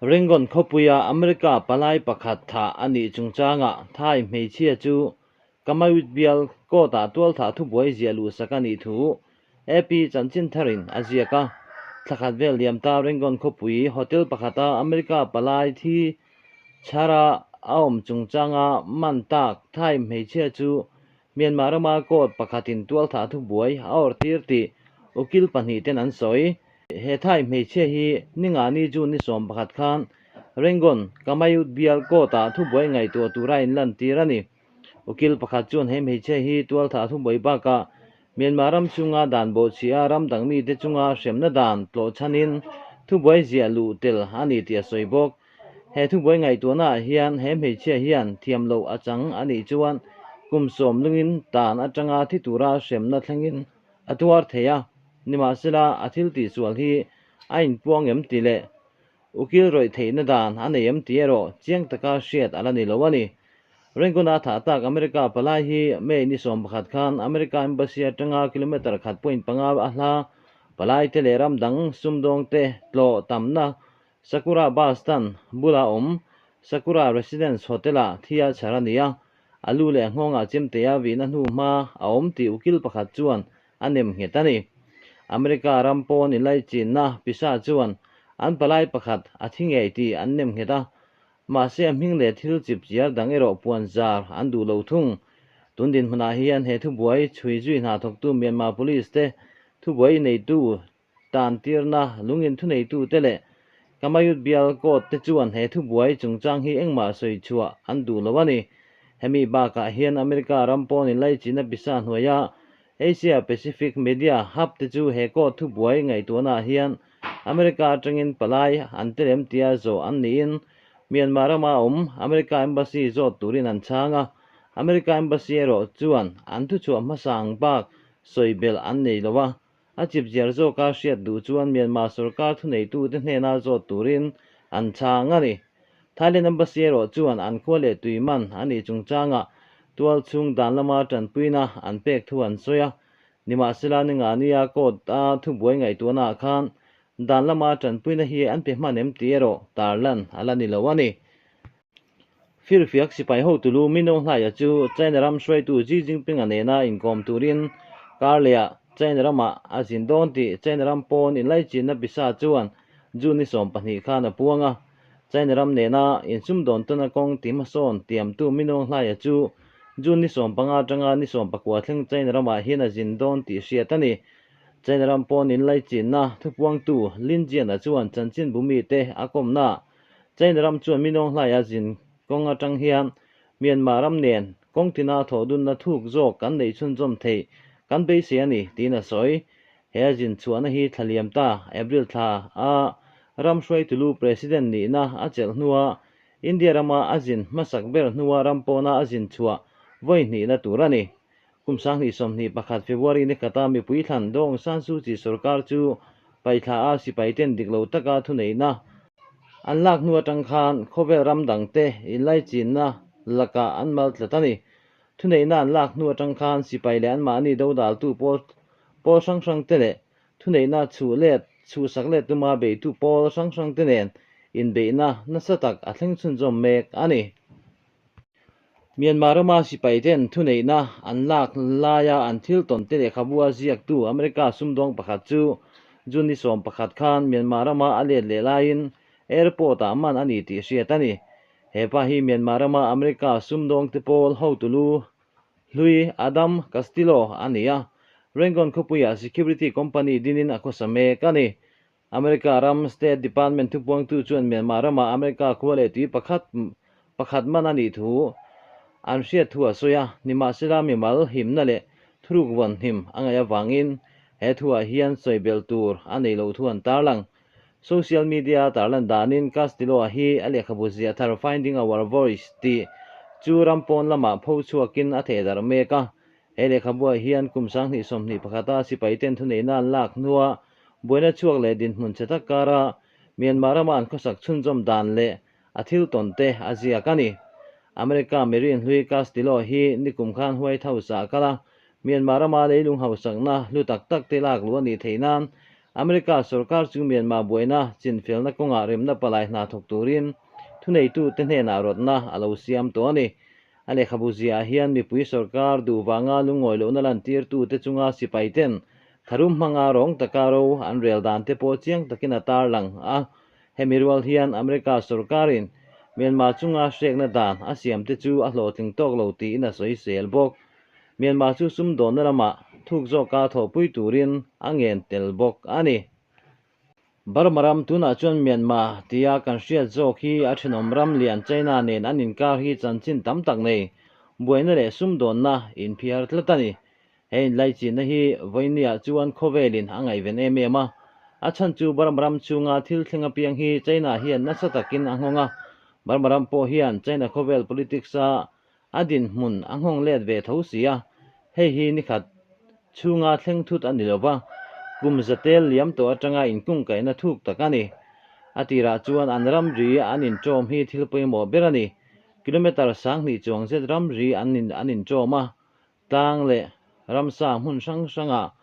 Rangoon khawpuia America palai pakhat thah a nih chungchangah Thai hmeichhia chu Kamayut bial court-ah tualthah thubuai ziah luhsak a nih thu AP chanchin tharin a ziak a. Thla khat vel liam ta Rangoon khawpui hotel pakhata America palai thi chhara a awm chungchanga man tak Thai hmeichhia chu Myanmar rama court pakhatin tualthah thubuai a awrh tir tih ukil pahnih ten an sawi. He Thai hmeichhia hi ningani June ni 11 khan Rangoon Kamayut bial court-ah thubuai ngaihtuah tura inlantir a ni. Ukil pakhat chuan he hmeichhia hi tualthah thubuai bakah Myanmar ram chunga dan bawhchhia ram dang mite chunga hremna dan tlawh chhanin thubuai ziah luh tel a ni tih a sawi bawk. He thubuai ngaihtuahnaah hian he hmeichhia hian thiam loh a chang a nih chuan kum sawm lungin tan atanga thi tura hremna thlengin a tuar thei a, nimahsela a thil tihsual hi a inpuang em tih leh ukil rawih theihna dan a nei em tih erawh chiang taka hriat a la ni lo a ni. Rangoon-a thah tak America palai hi May ni 11 khan America Embassy atanga kilometre khat point panga a hla palaite leh ram dang sumdawngte tlawh tamna Sakura bus stand bula awm Sakura Residence Hotel-ah thi a chhar a ni a, a lu leh a nghawngah chemtea vihna hnu hma a awm tih ukil pakhat chuan a nem nghet a ni. America ram pawn inlaichinna pisa chuan an palai pakhat a thi ngei tih an nem nghet a, mahse a hming leh thil chip chiar dang erawh puan zar an duh lo thung. Tun dinhmunah hian he thubuai chhui zui hna thawktu Myanmar Police te thubuai neitu Tantirna lungin thuneitute leh Kamayut bial court te chuan he thubuai chungchang hi engmah sawi chhuah an duh lo a ni. Hemi bakah hian America ram pawn inlaichinna pisa hnuaia Asia Pacific Media Hub te chu he court thubuai ngaihtuahnaah hian America atangin palai an tel em tia zawh an niin Myanmar rama awm America Embassy zawt turin an chhang a. America Embassy erawh chuan an thuchhuah hmasa ang bak sawi belh an nei lo a. A chip ziar zawka hriat duh chuan Myanmar sorkar thuneitute hnena zawt turin an chhang a ni. Thailand Embassy erawh chuan an khua leh tui man a nih chungchangah tual chhung dan lama tanpuina an pek thu an sawi a. Nimahsela Ningania court a thubuai ngaihtuahnaah khan dan lama tanpuina hi an pe hman em tih erawh tarlan a la ni lo a ni. Firfiak sipai hotulu Min Aung Hlaia chu China ram hruaitu Xi Jinping-a nena inkawm turin karlehah China ramah a zin dawn tih China ram pawn inlaichinna pisa chuan June ni 12 khan a puang a. China ram nena insumdawn tawna kawng ti hmasawn tiamtu Min Aung Hlaia chu June ni 15 atanga ni 19 thleng China ramah hian a zin dawn tih hriat a ni. China ram pawn inlaichinna thupuangtu Lin Jian-a chuan chanchinbu mite a kawmnaah China ram chuan Min Aung Hlaia zin kawng atang hian Myanmar ram nen kawng tina thawh dunna thuk zawk kan neih chhunzawm theih kan beisei a ni, tiin a sawi. He a zin chhuahna hi thla liam ta, April thla a ram hruaitulu President nihna a chelh hnua India rama a zin hmasak ber hnua ram pawna a zin chhuah vawi hnihna tur a ni. Kum 2021 February ni khata mipui thlan Daw Aung San Suu Kyi sorkar chu paihthla a sipaiten dik lo taka thuneihna an lak hnu atang khan khawvel ram dangte inlaichinna lakah an mal tlat a ni. Thuneihna an lak hnu atang khan sipai leh anmahni dodaltu pawl pawl hrang hrangte leh thuneihna chhuh let chhuhsak let tuma beitu pawl hrang hrangte nen inbeihna nasa tak a thleng chhunzawm mek a ni. Myanmar rama sipaiten thuneihna an lak laia an thil tawnte lehkhabu a ziaktu America sumdawng pakhat chu June ni 11 khan Myanmar rama a let leh laiin airport-ah man a ni tih hriat a ni. He pa hi Myanmar rama America sumdawngte pawl hotulu hlui Adam Castillo a ni a, Rangoon khawpuiah security company dinin a khawsa mek a ni. America ram State Department thupuangtu chuan Myanmar rama America khua leh tui pakhat pakhat man a nih thu an hriat thu a sawi a, nimahsela mimal himna leh thuruk vawn hnim a ngaih avangin he thuah hian sawi belh tur a nei loh thu an tarlang. Social media a tarlan danin Castillo-a hi a lehkhabu ziah thar Finding Our Voice tih chu ram pawn lamah pho chhuakin a thehdarh mek a, he lehkhabuah hian kum 2021 a sipaiten thuneihna an lak hnua Buaina chhuak leh dinhmun che tak kara Myanmar rama an khawsak chhunzawm dan leh a thil tawn te a ziak a ni. America Marine hlui Castillo hi nikum khan White House ah a kal a, Myanmar rama leilung hausakna hlu tak tak te lak luh a nih theih nan America sorkar chu Myanmar buaina chinfelna kawngah remna palai hna thawk turin thuneitute hnenah rawtna a lo siam tawh a ni. A lehkhabu ziahah hian mipui sorkar duh vanga lungawi lohna lantirtute chunga sipaiten tharum hmanga rawng taka ro an rel dan te pawh chiang takin a tarlang a. Hemi rual hian America sorkarin Myanmar chunga hrekna dan a siamte chu a hlawhtling tawk lo tiin a sawisel bawk. Myanmar chu sumdawnna lamah thuk zawka thawhpui turin a ngen tel bawk a ni. Burma ram tunah chuan Myanmar tia kan hriat zawk hi a thenawm ram lian China nen an inkar hi chanchin tam tak nei, buaina leh sumdawnna inphiar tlat a ni. He inlaichinna hi vawinia chuan khawvelin a ngaihven em em a, a chhan chu Burma ram chhunga thil thleng apiang hi China hian nasa takin a nghawng a, Burma ram pawh hian China khawvel politics-a A dinhmun a nghawng let ve tho si a, hei hi nikhat chhunga thleng thut a ni lo va, kum zatel liam tawh atanga inkungkaihna thuk tak a ni. A tirah chuan an ramri an inṭawm hi thil pawimawh ber a ni. Kilometre 2000 chuang zet ramri an an inṭawm a, tlang leh ramsa hmun hrang hrangah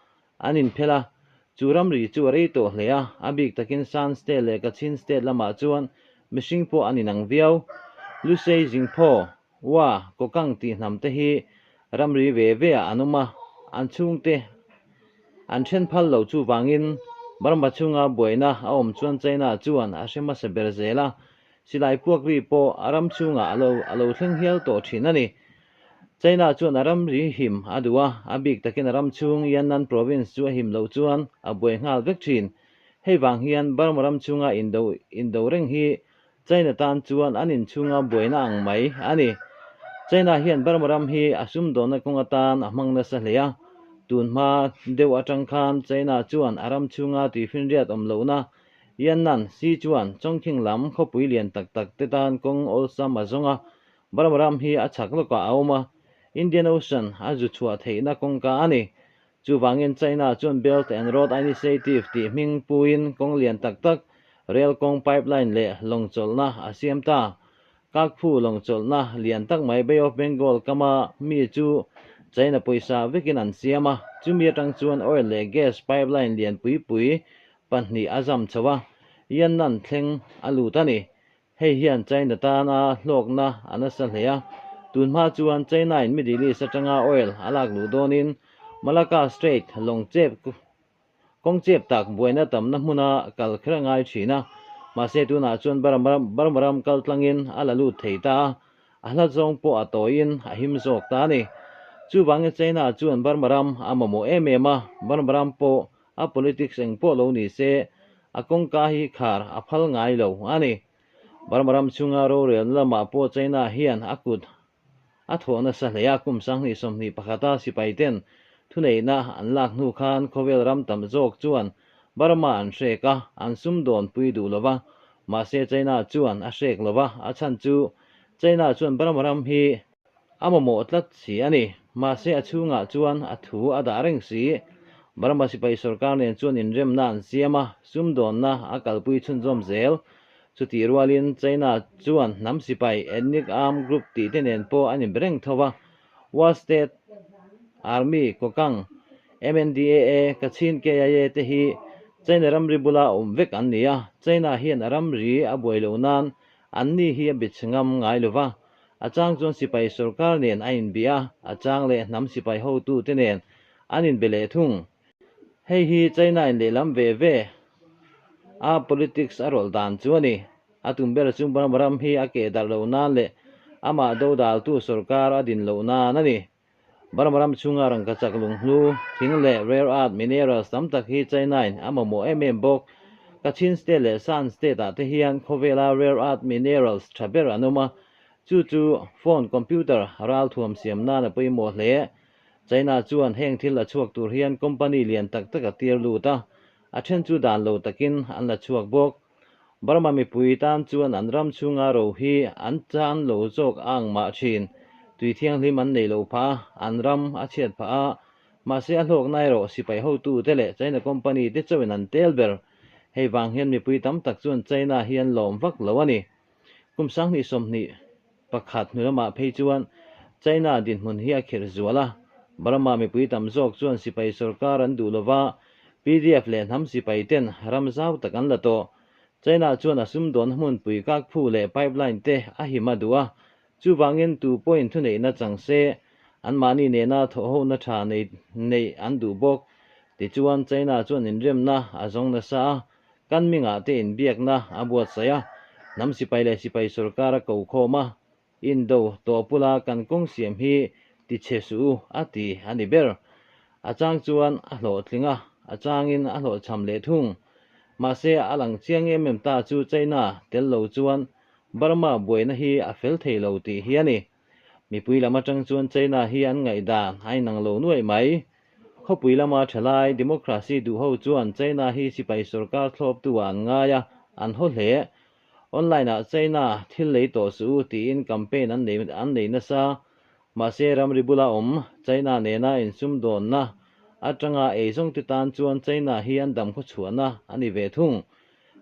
an inphel a, chu ramri chu a rei tawh hle a, a bik takin Shan State leh Kachin State lamah chuan mihring pawh an inang viau. Lusei Jingphaw, Wa, Kokang tih hnam te hi ramri ve ve ah an awm a, an chhungte an then phal lo chuvangin Burma chhunga buaina a awm chuan China chuan a hre hmasa ber zel a, silai puak ri pawh a ram chhungah a lo thleng hial tawh thin a ni. China chuan a ramri him a duh a, a bik takin a ram chhung Yannan Province chu a him loh chuan a buai nghal vek thin. Hei vang hian Burma ram chhunga indo indo reng hi China tan chuan an inchhunga buaina ang mai a ni. China hian Burma ram hi a sumdawnna kawng atan a hmang nasa hle a, tun hma deuh atang khan China chuan a ram chhunga tuifinriat awm lohna Yannan, Sichuan, Chongqing lam khawpui lian tak tak te tan kawng awlsam a zawng a, Burma ram hi a chhak lawkah a awm a, Indian Ocean a zu chhuah theihna kawngka a ni. Chuvangin China chuan Belt and Road Initiative tih hming puiin kawng lian tak tak, rail kawng pipeline leh lawng chawlhna a siam ta. Kakphu lawng chawlhna lian tak mai Bay of Bengal kama mi chu China pawisa vekin an siam a, chumi atang chuan oil leh gas pipeline lian pui pui pahnih a zam chho a, Yannan thleng a lut a ni. Hei hian China tana hlawkna a nasa hle a, tun hma chuan China-in Middle East atanga oil a lak luh dawnin Malacca Strait lawng chep kawng chep tak buaina tamna hmuna kal kher a ngai thin a, mahse tunah chuan Burma ram kal tlangin a la lut thei ta a, a hla zawng pawh a tawiin a him zawk ta a ni. Chuvangin China chuan Burma ram a mamawh em em a, Burma ram pawh A politics eng pawh lo ni se, a kawngka hi khar a phal ngai lo a ni. Burma ram chhunga rorelna lamah pawh China hian a kut a thawh nasa hle a, kum 2021 a sipaiten thuneihna an lak hnu khan khawvel ram tam zawk chuan Burma an hrek a, an sumdawn pui duh lo va, mahse China chuan a hrek lo va, a chhan chu China chuan Burma ram hi A mamawh tlat si a ni. Mahse a chhungah chuan a thu a dah reng si. Burma sipai sorkar nen chuan inremna an siam a, sumdawnna a kalpui chhunzawm zel. Chutih rualin China chuan hnam sipai, ethnic armed group tih te nen pawh an inbe reng tho a. Wa State Army, Kokang, MNDAA, Kachin KIA te hi China ramri bula awm vek an ni a. China hian a ramri a buai loh nan anni hi a bit ngam ngai lo va. A chang chuan sipai sorkar nen a inbih a, a chang leh hnam sipai hotute nen an inbe leh thung. Hei hi China in lehlam ve ve a politics a rawlh dan chu a ni. A tum ber chu Burma ram hi a keh darh loh nan leh amah dodaltu sorkar a din loh nan a ni. Burma ram chhunga rangkachak lunghlu, thing leh rare earth minerals tam tak hi China-in a mamawh em em bawk. Kachin State leh Shan State-ah te hian khawvela rare earth minerals tha ber an awm a, chu chu phone, computer ralthuam siam nan a pawimawh hle. China chuan heng thil a chhuak tur hian company lian tak tak a tir lut a, a then chu dan lo takin an la chhuak bawk. Burma mipui tan chuan an ram chhunga ro hi an chan lo zawk a ang mah thin. Tui thianghlim an nei lo phah a, an ram a chhiat phah a, mahse a hlawkna erawh sipai hotute leh China company te chauhin an tel ber. Hei vang hian mipui tam tak chuan China hi an lawm vak lo a ni. Kum 2021 hnu lamah phei chuan China dinhmun hi a khirh zual a, Burma mipui tam zawk chuan sipai sorkar an duh lova, PDF leh hnam sipai ten ram zau tak an la tawh. China chuan a sumdawn hmunpui kakphu leh pipeline te a him a duh a, chuvangin tu pawhin thuneihna chang se anmahni nena thawhhona tha nei neih an duh bawk. Tichuan China chuan inremna a zawng nasa a, kan mingah te inbiakna a buatsaih a, hnam sipai leh sipai sorkar a ko khawm a, Indo tawh pula kan kawng siam hi ti chhe suh u a ti a ni ber. A chang chuan a hlawhtling a, a changin a hlawhchham leh thung. Mahse a lang chiang em em ta chu China tel lo chuan Burma buaina hi a fel thei lo tih hi a ni. Mipui lam atang chuan China hi an ngaihdan a inang lo nuaih mai. Khawpui lama thalai democracy duh ho chuan China hi sipai sorkar thlawptu ah an ngai a, an haw hle. Online-ah China thil lei tawh suh u tiin campaign an nei an nei nasa. Mahse ramri bula awm China nena insumdawnna atanga eizawngte tan chuan China hi an dam khawchhuahna a ni ve thung.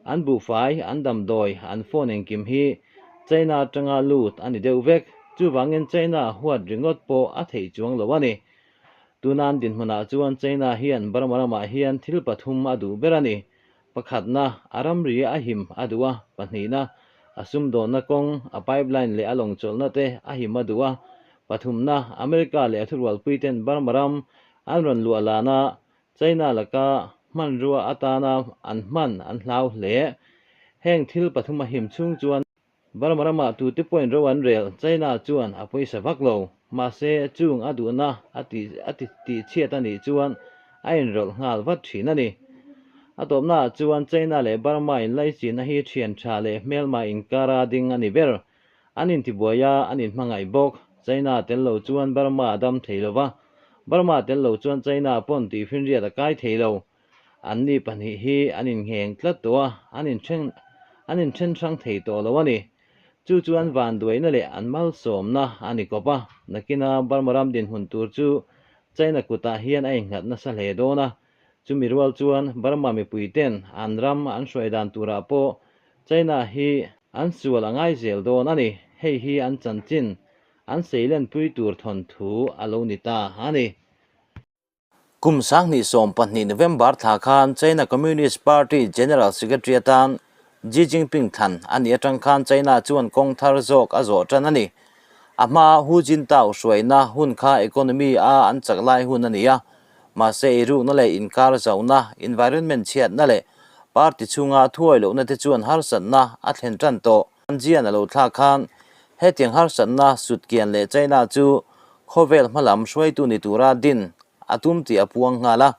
An buhfai, an damdawi, an phone engkim hi China atanga lut a ni deuh vek. Chuvangin China huat ringawt pawh a theih chuang lo a ni. Tuna an dinhmunah chuan China hian Burma ramah hian thil pathum a duh ber a ni. Pakhatna, a ramri a him a duh a, pahnihna, a sumdawnna kawng, a pipeline leh a lawngchawlhna te a him a duh a, pathumna, America leh a thurualpui ten Burma ram an rawn luah lana China laka hmanrua atana an hman an hlau hle. Heng thil pathum a him chhung chuan Burma ramah tute pawhin ro an rel, China chuan a pawisa vak lo. Mahse, chung a duhna a ti a ti tihchhiat a nih chuan a inrawlh nghal vat thin a ni. A tawpnaah chuan China leh Burma inlaichinna hi thian tha leh hmelma inkara ding a ni ber. An intibuai a, an inhmangaih bawk. China tel lo chuan Burma a dam thei lo va, Burma tel lo chuan China pawn tihfinriat a kai thei lo. Anni pahnih hi an inngheng tlat tawh a, an inthen an inthen hrang thei tawh lo a ni. Chu chu an vanduaina leh an malsawmna a ni kawp a, nakina Burma ram dinhmun tur chu China kutah hian a innghat nasa hle dawn a. Chumi rual chuan Burma mipuiten an ram an hruai dan turah pawh China hi an sual a ngai zel dawn a ni. Hei hi an chanchin an seilenpui tur thawnthu a lo ni ta a ni. Kum 2012 November thla khan China Communist Party General Secretary atan Xi Jinping thlan a nih atang khan China chuan kawng thar zawk a zawh tan a ni. A hma Hu Jintao hruaina hun kha economy a an chak lai hun a ni a, mahse eirukna leh inkar zauhna, environment chhiatna leh party chhunga thuawi lohna te chuan harsatna a thlen tan tawh. Jian a lo thlak khan hetiang harsatna sutkian leh China chu khawvel hmalam hruaitu ni tura din a tum tih a puang nghal a,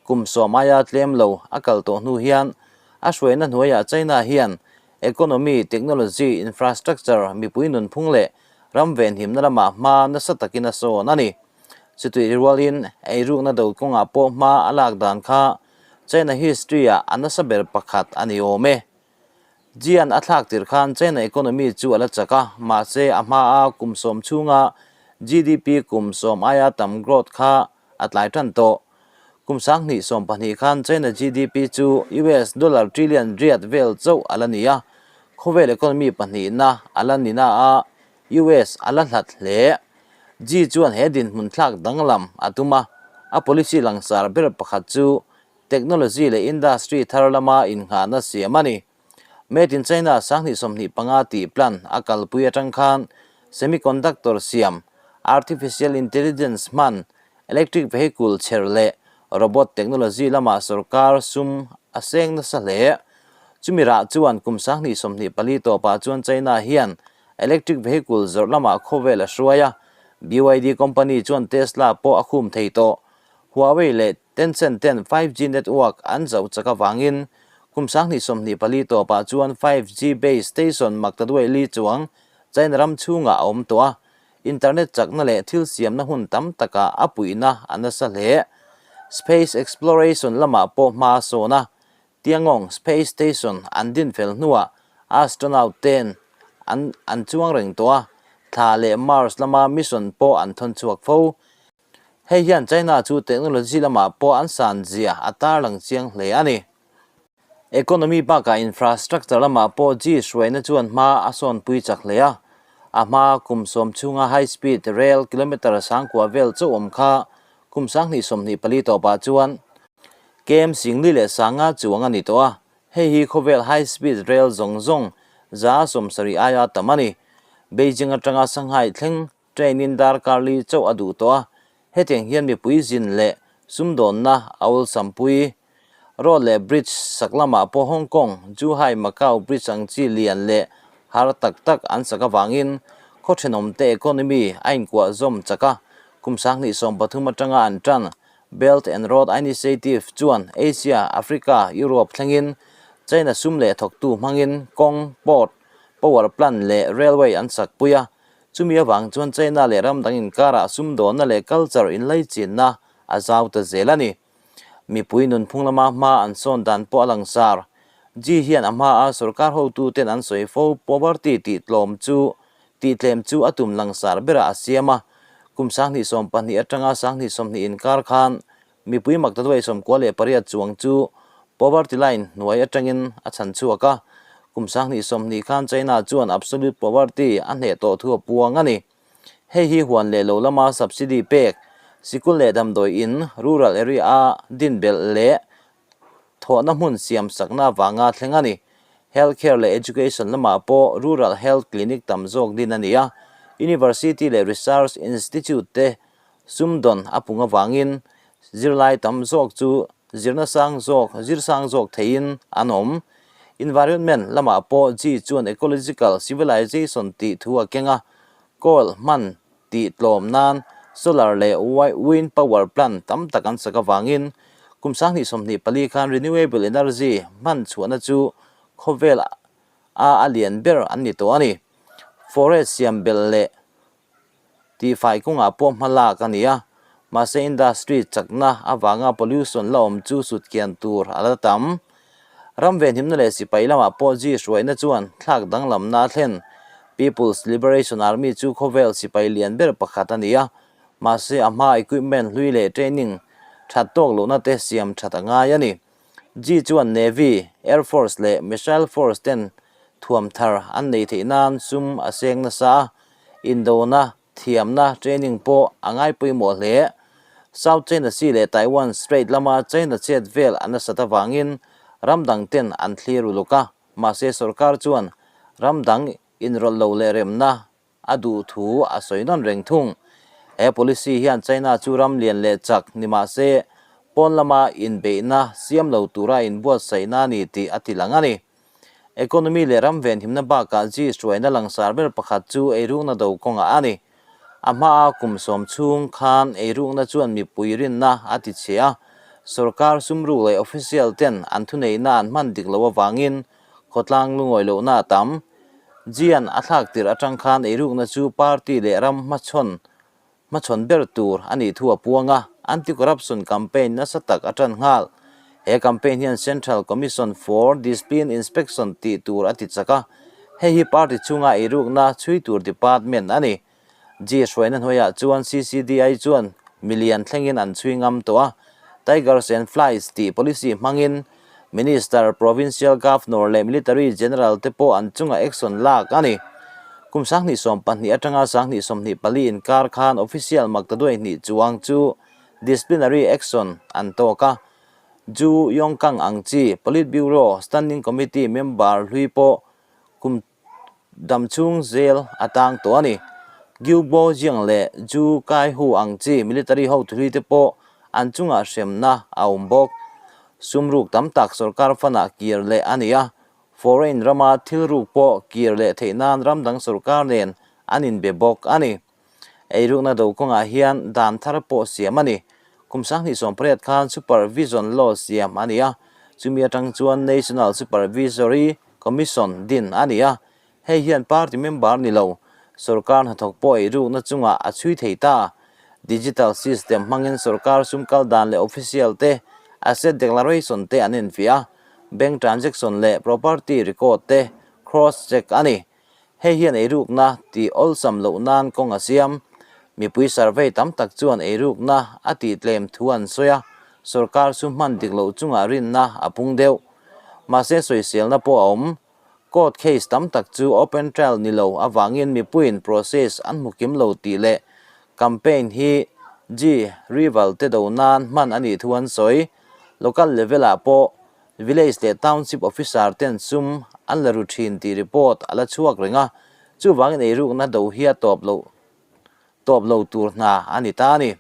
kum sawm aia tlem lo a kal tawh hnu hian a hruaina hnuaiah China hian economy, technology, infrastructure, mipui nunphung leh ram venhimna lamah hma nasa takin a sawn a ni. Chutih rualin eirukna do kawngah pawh hma a lak dan kha China history-ah a nasa ber pakhat a ni awm e. Jian a thlak tir khan China economy chu a la chak a, mahse a hmaa kum sawm chhunga GDP kum sawm aia tam growth kha a tlai tan tawh. Kum 2012 khan China GDP chu US dollar trillion riat vel chauh a la ni a, khawvel economy pahnihna a la ni na a, US a la hlat hle. Xi chuan he dinhmun thlak danglam a tum a, a policy langsar ber pakhat chu Technology leh industry thar lama innghahna siam a ni. Made in China 2025 tih plan a kalpui atang khan semiconductor siam, artificial intelligence hman, electric vehicle chher leh robot technology lama sorkar sum a seng nasa hle. Chumi rah chuan kum 2024 tawpah chuan China hian electric vehicle zawrh lamah khawvel a hruai a, BYD company chuan Tesla pawh a khum thei tawh. Huawei leh Tencent ten 5G network an zauh chak avangin kum 2024 tawpah chuan 5G base station maktaduai li chuang China ram chhungah a awm tawh a, internet chakna leh thil siamna hun tam takah a puihna a nasa hle. Space exploration lamah pawh hma a sawn a, Tiangong Space Station an din fel hnuah astronaut ten an an chuang reng tawh a, thla leh Mars lama mission pawh an thawn chhuak fo. Hei hian China chu technology lamah pawh an san zia a tarlang chiang hle a ni. Economy bakah infrastructure lamah pawh Xi hruaina chuan hma a sawnpui chak hle a. A hma kum sawm chhunga high speed rail kilometre sangkua vel chauh awm kha kum 2024 tawpah chuan. Kem Singli leh Sanga chuang a ni tawh a, hei hi khawvel high speed rail zawng zawng 70% aia tam a ni. Beijing atanga Shanghai thleng train in darkar li chauh a duh tawh a, hetiang hian mipui zin leh sumdawnna a awlsam pui. Road leh bridge sak lamah pawh Hong Kong, Zhuhai, Macau bridge ang chi lian leh har tak tak an sak avangin khaw thenawmte economy a inkuah zawm chak a, kum 2013 atanga an tan Belt and Road Initiative chuan Asia, Africa, Europe thlengin China sum leh thawktu hmangin kawng, port, power plant leh railway an sak pui a. Chumi avang chuan China leh ram dang inkarah sumdawnna leh culture inlaichinna a zau ta zel a ni. Mipui nunphung lama hma an sawn dan pawh a langsar. Xi hian a hmaa sorkar hotuten an sawi fo poverty tih tlawm chu Tihtlem chu a tum langsar berah a siam a, kum 2020 atanga 2020 inkar khan mipui maktaduai 98 chuang chu poverty line hnuai atangin a chhan chhuak a, kum 2020 khan China chuan absolute poverty a hneh tawh thu a puang a ni. Hei hi huan leh lo lama subsidy pek, sikul leh damdawi in rural area a din belh leh Thawhna hmun siam sakna avanga thleng a ni. Health care leh education lamah pawh rural health clinic tam zawk din a ni a, university leh research institute te sumdawn a pung avangin zirlai tam zawk chu zirna sang zawk, zir sang zawk theihin an awm. Environment lamah pawh Xi chuan ecological civilization tih thu a keng a, coal hman tih tlawm nan solar leh wind power plant tam tak an sak avangin kum 2024 khan renewable energy hman chhuahna chu khawvel a a lian ber an ni tawh a ni. Forest siam belh leh tihfai kawngah pawh hma lak a ni a, mahse industry chakna avanga pollution la awm chu sutkian tur a la tam. Ram venhimna leh sipai lamah pawh Xi hruaina chuan thlak danglamna a thlen. People's Liberation Army chu khawvel sipai lian ber pakhat a ni a, mahse a hma equipment hlui leh training that tawk lohna te siam that a ngai a ni. Xi chuan Navy, Air Force leh Missile Force ten thuam thar an nei theih nan sum a seng nasa a, indona Thiamna training pawh a ngai pawimawh hle. South China Sea leh Taiwan Strait lama China chet vel a nasat avangin ram dang ten an thlir uluk a, mahse sorkar chuan ram dang inrawlh lo leh remna a duh thu a sawi nawn reng thung. He policy hian China chu ram lian leh chak ni mahse pawn lama inbeihna siam lo tura inbuatsaihna a ni tih a tilang a ni. Economy leh ram venhimna bakah Xi hruaina langsar ber pakhat chu eirukna do kawngah a ni. A hmaa kum 10 chhung khan eirukna chuan mipui rinna a ti chhe a, sorkar sumruk leh official ten an thuneihna an hman dik loh avangin khawtlang lungawi lohna a tam. Xi-a'n a thlak tirh atang khan eirukna chu party leh ram hmachhawn Hmachhawn ber tur a nih thu a puang a, anti-corruption campaign nasa tak a tan nghal. He campaign hian Central Commission for Discipline Inspection tih tur a ti chak a, hei hi party chhunga eirukna chhui tur department a ni. Xi hruaina hnuaiah chuan CCDI chuan milian thlengin an chhui ngam tawh a, Tigers and Flies tih policy hmangin Minister, Provincial Governor leh Military General te pawh an chungah action lak a ni. Kum 2020 atanga 2024 inkar khan official maktaduai hnih chuang chu disciplinary action an tawk a. Zhu Yongkang ang chi Politburo Standing Committee member hlui pawh kum dam chhung zel a tang tawh a ni. Gu Bojiang leh Zhu Kaihu ang chi military hotu hlui te pawh an chungah hremna a awm bawk. Sumruk tam tak sorkar fanah kir leh a ni a, foreign rama thil ruk pawh kir leh theih nan ram dang sorkar nen an inbe bawk a ni. Eirukna do kawngah hian dan thar pawh siam a ni. Kum 2018 khan Supervision Law siam a ni a, chumi atang chuan National Supervisory Commission din a ni a, hei hian party member ni lo, sorkar hnathawk pawh eirukna chungah a chhui thei ta. Digital system hmangin sorkar sum kal dan leh official te asset declaration te an enfiah a, bank transaction leh property record te cross check a ni. Hei hian eirukna tih awlsam loh nan kawng a siam. Mipui survey tam tak chuan eirukna a tih tlem thu an sawi a, sorkar sum hman dik loh chungah rinna a pung deuh. Mahse sawiselna pawh a awm. Court case tam tak chu open trial ni lo avangin mipuiin process an hmu kim lo tih leh campaign hi Xi rival te do nan hman a nih thu an sawi. Local level ah pawh Village leh Township Officer ten sum an la ru thin tih report a la chhuak reng a, chuvangin eirukna do hi a tawp loh tawp lo tur hna a ni ta a ni.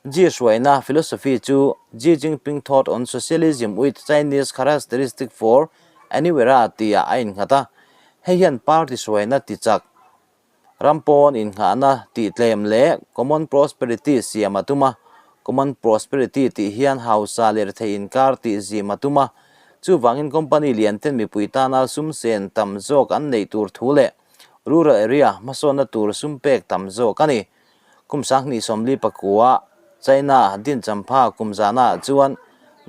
Xi hruaina philosophy chu Xi Jinping thought on socialism with Chinese characteristic for a new era tihah a innghat a, hei hian party hruaina ti chak Ram pawn innghahna tih tlem leh Common Prosperity siam a tum a, Common Prosperity tih hian hausa leh rethei inkar tih zim a tum a, chuvangin company lian ten mipui tana sum sen tam zawk an neih tur thu leh rural area hmasawnna tur sum pek tam zawk a ni. Kum 2049 China din champha kum zana chuan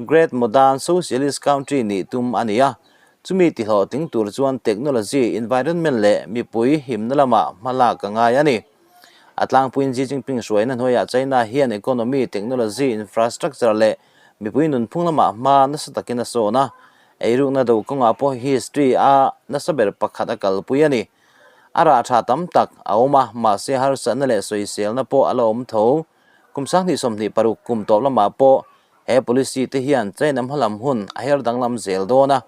Great Modern Socialist Country nih tum a ni a, chumi tihlawhtling tur chuan technology, environment leh mipui himna lamah hmalak a ngai a ni. A tlangpuiin Xi Jinping hruaina hnuaiah China hian economy, technology, infrastructure leh mipui nunphung lamah hma nasa takin a sawn a, eirukna do kawngah pawh history a nasa ber pakhat a kalpui a ni. A rah tha tam tak a awm a, mahse harsatna leh sawiselna pawh a la awm tho. Kum 2026 kum tawp lamah pawh he policy te hian China hmalam hun a her danglam zel dawn a,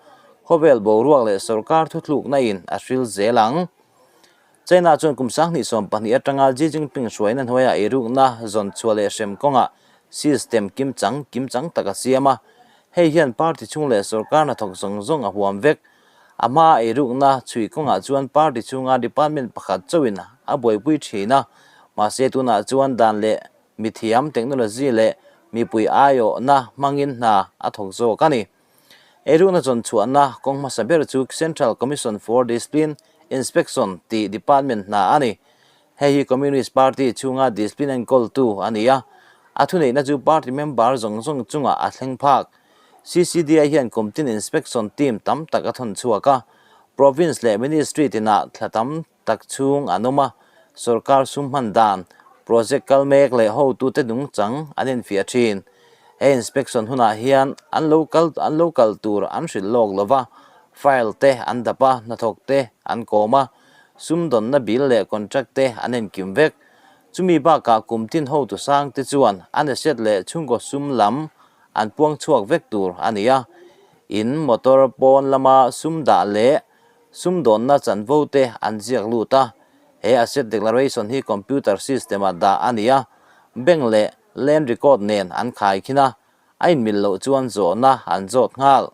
khawvel boruak leh sorkar thuthlukna in a hril zel ang. China chuan kum 2012 atanga Xi Jinping hruaina hnuaiah eirukna zawn chhuah leh hrem kawngah system kimchang kimchang tak a siam a, hei hian party chhung leh sorkar hnathawk zawng zawng a huam vek. A hma eirukna chhui kawngah chuan party chhunga department pakhat chauhin a buaipui thin a, mahse tunah chuan dan leh mithiam, technology leh mipui aiawhna hmangin hna a thawk zawk a ni. Eirukna chawnchhuahna kawng hmasa ber chu Central Commission for Discipline Inspection tih department hna a ni. Hei hi Communist Party chhunga discipline enkawltu a ni a, a thuneihna chu party member zawng zawng chungah a thleng phak. CCDI hian kumtin inspection team tam tak a thawn chhuak a, province leh ministry tinah thla tam tak chhung an awm a, sorkar sum hman dan, project kal mek leh hotute nungchang an enfiah thin. He inspection hunah hian an lo kal an lo kal tur an hrilh lawk lo va, file te an dap a, hnathawk te an kawm a, sumdawnna bill leh contract te an enkim vek. Chumi bakah kumtin hotu sangte chuan an asset leh chhungkaw sum lam an puang chhuak vek tur a ni a, in motor pawn lama sum dah leh sumdawnna chanvo te an ziak lut a, he asset declaration hi computer system ah dah a ni a, bank leh land record nen an khai khin a, a inmil loh chuan zawhna an zawt nghal.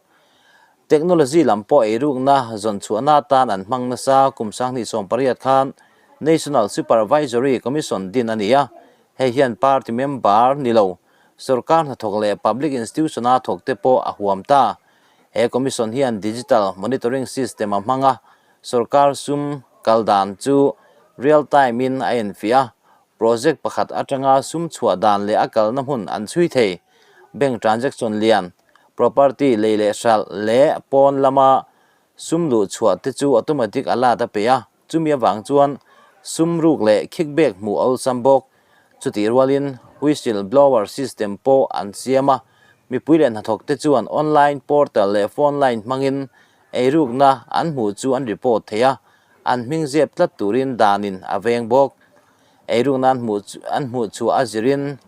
Technology lam pawh eirukna zawn chhuahna atan an hmang nasa kum 2018 khan National Supervisory Commission din a ni a, hei hian party member ni lo Sorkar hnathawk leh public institution-a thawkte pawh a huam ta. He commission hian digital monitoring system a hmang a, sorkar sum kal dan chu real time-in a enfiah a, project pakhat atanga sum chhuah dan leh a kalna hmun an chhui thei. Bank transaction lian, property lei leh hralh leh pawn lama sum luh chhuah te chu automatic alert a pe a. Chumi avang chuan sum ruk leh kickback hmuh a awlsam bawk. Chutih rualin whistle blower system pawh an siam a, mipui leh hnathawkte chuan online portal leh phone line hmangin eirukna an hmuh chu an report thei a, an hming zep tlat turin danin a veng bawk. Eirukna an hmuh chhuah a zirin.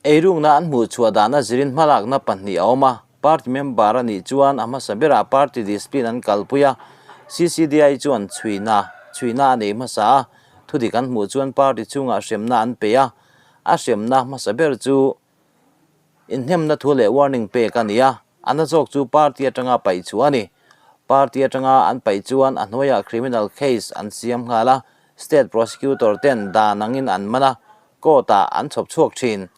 Eirukna an hmuh chhuah dana zirin hmalakna pahnih a awm a, party member a nih chuan a hmasa berah party discipline an kalpui a, CCDI chuan chhuina chhuina a nei hmasa a, thudik an hmuh chuan party chhungah hremna an pe a, a hremna hmasa ber chu inhnemna thu leh warning pek a ni a, a na zawk chu party atanga paih chhuah a ni. Party atanga an paih chuan a hnuaiah criminal case an siam nghal a, state prosecutor ten dan angin an man a, Court-ah an chhawp chhuak thin.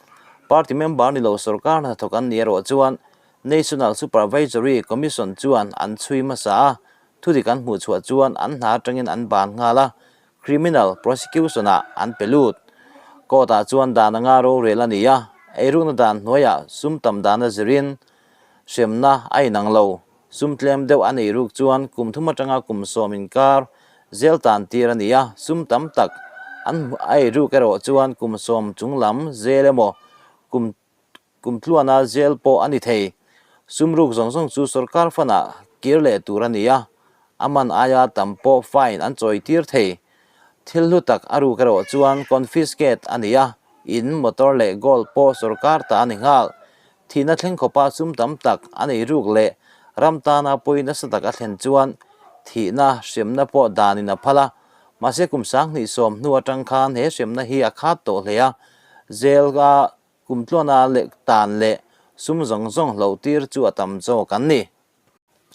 Party member ni lo sorkar hnathawk an nih erawh chuan National Supervisory Commission chuan an chhui hmasa a, thudik an hmuh chhuah chuan an hna atangin an ban nghal a, criminal prosecution-ah an pe lut. Court-ah chuan dan anga rorel a ni a, eirukna dan hnuaiah sum tam dana zirin hremna a inang lo. Sum tlem deuh a nei ruk chuan kum thum atanga kum sawm inkar zel tan tir a ni a, sum tam tak an a ei ruk erawh chuan kum sawm chung lam zel emaw kum kum tluana zel pawh a ni thei. Sum ruk zawng zawng chu sorkar fund-ah kir leh tur a ni a, a man aia tam pawh fine an chawi tir thei. Thil hlu tak a ruk erawh chuan confiscate a ni a, in, motor leh gold pawh sorkar ta a ni nghal. Thihna thleng khawpa sum tam tak a nei ruk leh ram tana pawi nasa tak a thlen chuan thihna hremna pawh danin a phal a, mahse kum 2010 hnu atang khan he hremna hi a khat tawh hle a, jail a kum tluana leh tan leh sum zawng zawng hloh tir chu a tam zawk an ni.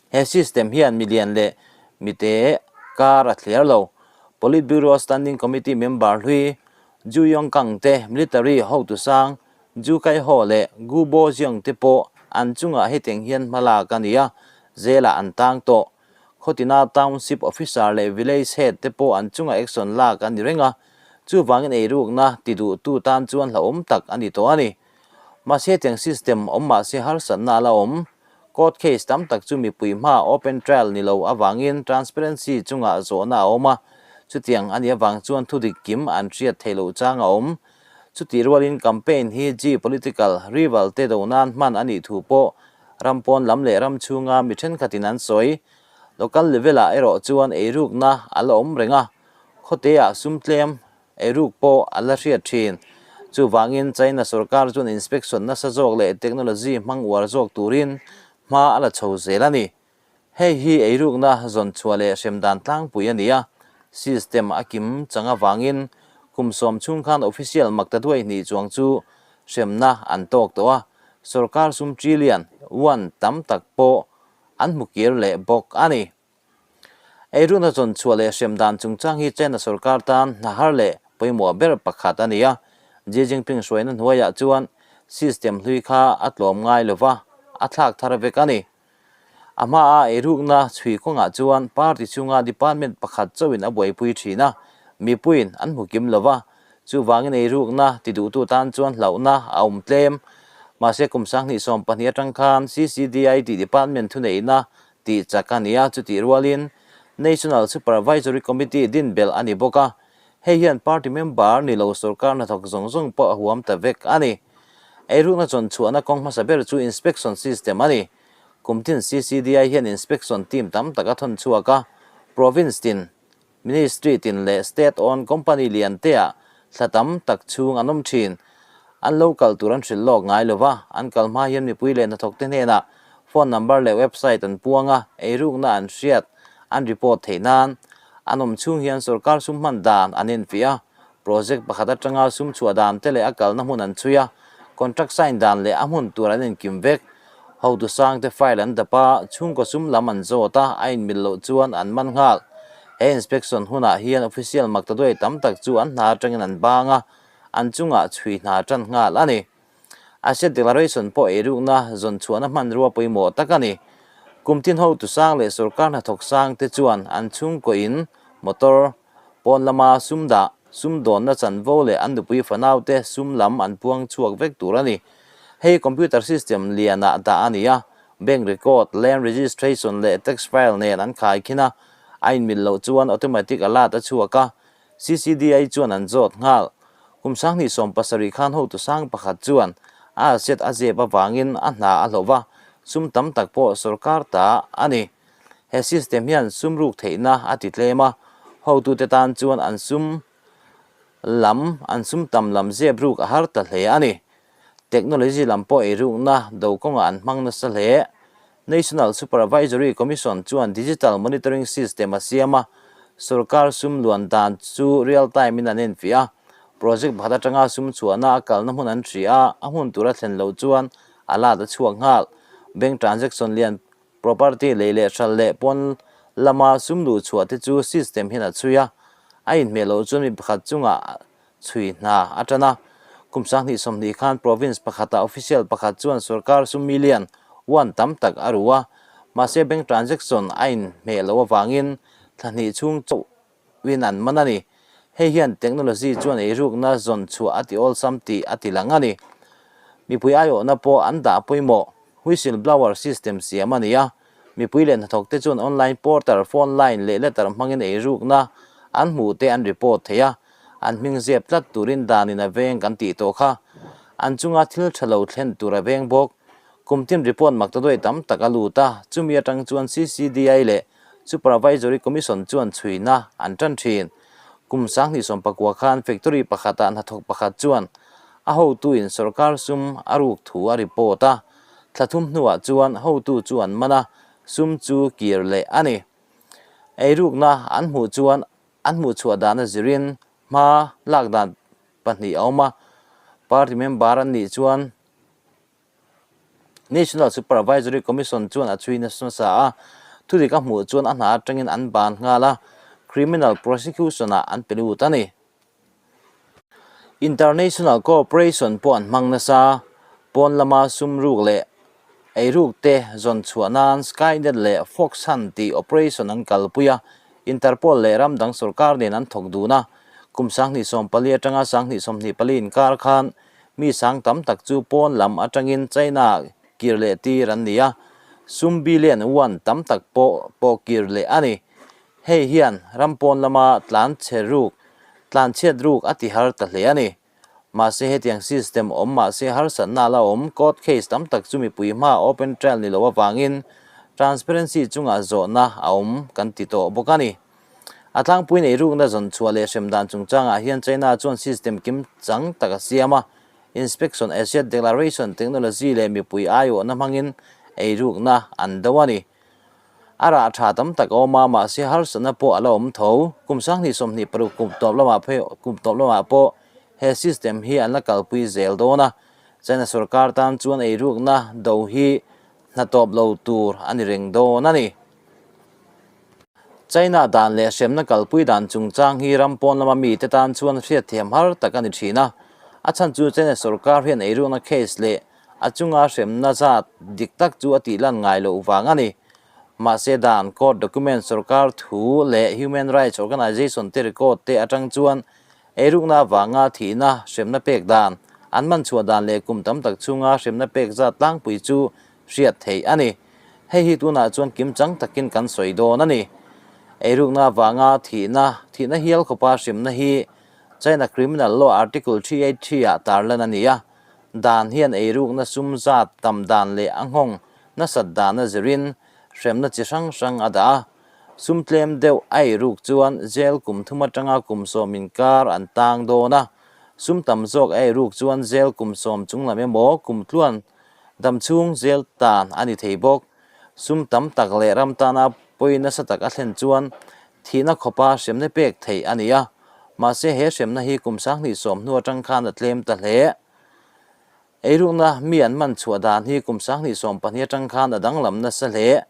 He system hian milian leh mite kar a thliar lo. Politburo Standing Committee member hlui Zhu Yongkang te, military hotu sang Zhu Kaiho leh Gu Bojiang te pawh an chungah hetiang hian hma lak a ni a, jail-ah an tang tawh. Khawtina Township Officer leh Village Head te pawh an chungah action lak a ni reng a, chuvangin eirukna ti duhtu tan chuan hlauhawm tak a ni tawh a ni. Mahse hetiang system awm mahse harsatna a la awm. Court case tam tak chu mipui hmaa open trial ni lo avangin transparency chungah zawhna a awm a, chutiang a nih avang chuan thudik kim an hriat theih loh chang a awm. Chutih rualin campaign hi geopolitical rival te do nan hman a nih thu pawh ram pawn lam leh ram chhunga mi thenkhatin an sawi. Local level ah erawh chuan eirukna a la awm reng a, khawteah sum tlem Eiruk pawh a la hriat thin. Chuvangin China sorkar chuan inspection nasa zawk leh technology hmang uar zawk turin hma a la chho zel a ni. Hei hi eirukna zawn chhuah leh hrem dan tlangpui a ni a, system a kim chang avangin kum 10 chhung khan official makta duai hnih chuang chu hremna an tawk tawh a, sorkar sum trillion yuan tam tak pawh an hmu kir leh bawk a ni. Eiruna zawn chhuah leh hrem dan chungchang hi China sorkar tan hna har leh pawimawh ber pakhat a ni a. Xi Jinping hruaina hnuaiah chuan system hlui kha a tlawm ngai lova, a thlak thar vek a ni. A hmaa eirukna chhui kawngah chuan party chunga department pakhat chauhin a buaipui thin a, mipuiin an hmu kim lova, chuvangin eirukna ti duhtu tan chuan hlauhna a awm tlem. Mahse kum 2012 atang khan CCDI tih department thuneihna tih chak a ni a, chutih rualin National Supervisory Committee din belh a ni bawk a, hei hian party member ni lo sorkar hnathawk zawng zawng pawh a huam ta vek a ni. Eirukna chawn chhuahna kawng hmasa ber chu inspection system a ni. Kum tin CCDI hian inspection team tam tak a thawn chhuak a, province tin, ministry tin leh state owned company lian te ah thla tam tak chhung an awm thin. An lo kal tur an hrilh lawk ngai lo va, an kal hma hian mipui leh hnathawk te hnenah phone number leh website an puang a, eirukna an hriat, an report theih nan. An awm chhung hian sorkar sum hman dan an enfiah a, project pakhat atanga sum chhuah dan te leh a kalna hmun an chhui a, contract sign dan leh a hmun tur an inkim vek. Hotu sangte file an dap a, chhungkaw sum lam an zawt a, a inmil loh chuan an man nghal. He inspection hunah hian official maktaduai tam tak chu an hna atangin an bang a, an chungah chhui hna tan nghal a ni. Asset declaration pawh eirukna zawn chhuahna hmanrua pawimawh tak a ni. Kum tin hotu sang leh sorkar hnathawk sangte chuan an chhungkaw in, motor, pawn lama sum dah, sum dawnna chanvo leh an nupui fanaute sum lam an puang chhuak vek tur a ni. Hei computer system lianah dah a ni a, bank record, land registration leh tax file nen an khai khin a, a inmil loh chuan automatic alert a chhuak a, CCDI chuan an zawt nghal. Kum 2017 khan hotu sang pakhat chuan a asset a zep avangin a hna a hlauh va, sum tam tak pawh sorkar ta a ni. He system hian sum ruk theihna a ti tlem a, hotute tan chuan an sum lam an sum tam lam zep ruk a har ta hle a ni. Technology lam pawh eirukna do kawngah an hmang nasa hle. National Supervisory Commission chuan digital monitoring system a siam a, sorkar sum luan dan chu real time in an enfiah a, project pakhat atanga sum chhuahna a kalna hmun an hria a, a hmun tura thlen loh chuan a lat a chhuak nghal. Bank transaction lian Property lei leh hral leh pawn lama sum luh chhuah te chu system hian a chhui a, a inhmeh loh chuan mi pakhat chungah chhui hna a tan a. Kum 2020 khan province pakhatah official pakhat chuan sorkar sum million yuan tam tak a ru a, mahse bank transaction a inhmeh loh avangin thla hnih chhung chauhin an man a ni. Hei hian technology chuan eirukna zawn chhuah a ti awlsam tih a ti lang a ni. Mipui aiawhna pawh an dah pawimawh. Whistle blower system siam a ni a, mipui leh hnathawk te chuan online portal, phone line leh letter hmangin eirukna an hmuh te an report thei a, an hming zep tlat turin danin a veng kan tih tawh kha. An chunga thil tha lo thlen tur a veng bawk. Kum tin report mak ta duai tam tak a lut a, chumi atang chuan CCDI leh Supervisory Commission chuan chhuina an tan thin. Kum 2019 khan factory pakhatah hnathawk pakhat chuan a hotuin sorkar sum a ruk thu a report a, thla thum hnuah chuan hotu chu an man a, sum chu kir leh a ni. Eirukna an hmuh chuan an hmuhchhuah dana zirin hma lak dan pahnih a awm a, party member an nih chuan National Supervisory Commission chuan a chhui nasa nasa a, thudik a hmuh chuan a hna atangin an ban nghal a, criminal prosecution-ah an pe lut a ni. International cooperation pawh an hmang nasa, pawn lama sum ruk leh eiruk te zawn chhuah nan Skynet leh Fox Hunt tih operation an kalpui a, Interpol leh ram dang sorkar nen an thawk dun a, kum 2014 atanga 2024 inkar khan Mi sang tam tak chu pawn lam atangin China kir leh tir an ni a, sum billion yuan tam tak pawh pawh kir leh a ni. Hei hian ram pawn lama tlan chhe ruk, tlan chhiat ruk a ti har ta hle a ni. Mahse hetiang system awm mahse harsatna la awm, court case tam tak chu mipui hmaa open trial ni lo avangin transparency chungah zawhna a awm kan ti tawh bawk a ni. A tlangpui nei rukna zawn chhuah leh hrem dan chungchangah hian China chuan system kim chang tak a siam a, inspection, asset declaration, technology leh mipui aiawhna hmangin ei rukna an do a ni. A rah tha tam tak a awm a, mahse harsatna pawh a la awm tho. Kum 2026 kum tawp lamah phei kum tawp lamah pawh he system hi an la kalpui zel dawn a, China sorkar tan chuan ei rukna do hi hna tawp lo tur a ni reng dawn a ni. China dan leh hremna kalpui dan chungchang hi ram pawn lama mite tan chuan hriatthiam har tak a ni thin a. A chhan chu China sorkar hian eirukna case leh a chunga hremna zat dik tak chu a tih lan ngai loh vang a ni. Mahse dan, court document, sorkar thu leh human rights organization te record te atang chuan eirukna avanga thihna hremna pek dan, an man chhuah dan leh kum tam tak chhunga hremna pek zat tlangpui chu hriat theih a ni. Hei hi tunah chuan kim chang takin kan sawi dawn a ni. Eirukna avanga thihna, thihna hial khawpa hrimna hi China Criminal Law Article 383 ah tarlan a ni a. Dan hian eirukna sum zat tam dan leh a nghawng nasat dana zirin hremna chi hrang hrang a dah a. Sum tlem deuh a eiruk chuan jail kum thum atanga kum sawm inkar an tang dawn a. Sum tam zawk a eiruk chuan jail kum sawm chunglam emaw kum tluan Dam chhung zel tan a ni thei bawk. Sum tam tak leh ram tana pawi nasa tak a thlen chuan thihna khawpa hremna pek theih a ni a. Mahse he hremna hi kum 2010 hnu atang khan a tlem ta hle. Eirukna mi an man chhuah dan hi kum 2012 atang khan a danglam nasa hle.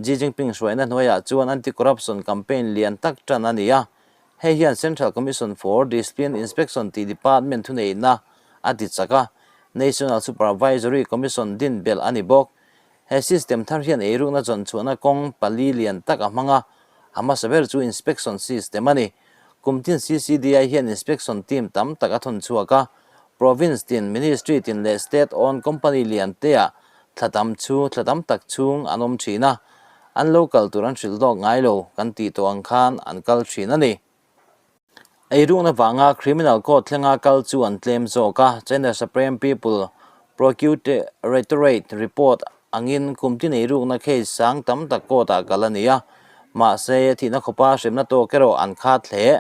Xi Jinping hruaina hnuaiah chuan anti-corruption campaign lian tak tan a ni a. Hei hian Central Commission for Discipline Inspection tih department thuneihna a ti chak a, National Supervisory Commission din belh a ni bawk. He system thar hian eirukna zawn chhuahna kawng pali lian tak a hmang a, a hmasa ber chu inspection system a ni. Kum tin CCDI hian inspection team tam tak a thawn chhuak a, province tin, ministry tin leh state-owned company lian teah thla tam chhung thla tam tak chhung an awm thin a, an lo kal tur an hrilh dawk ngai lo kan tih tawh ang khan an kal thin a ni. Eirukna vanga criminal court thlenga kal chu an tlem zawk a, China Supreme People Procuratorate report angin kum tin eirukna case sang tam tak court-ah kal a ni a, mahse thihna khawpa hremna tawk erawh an khat hle.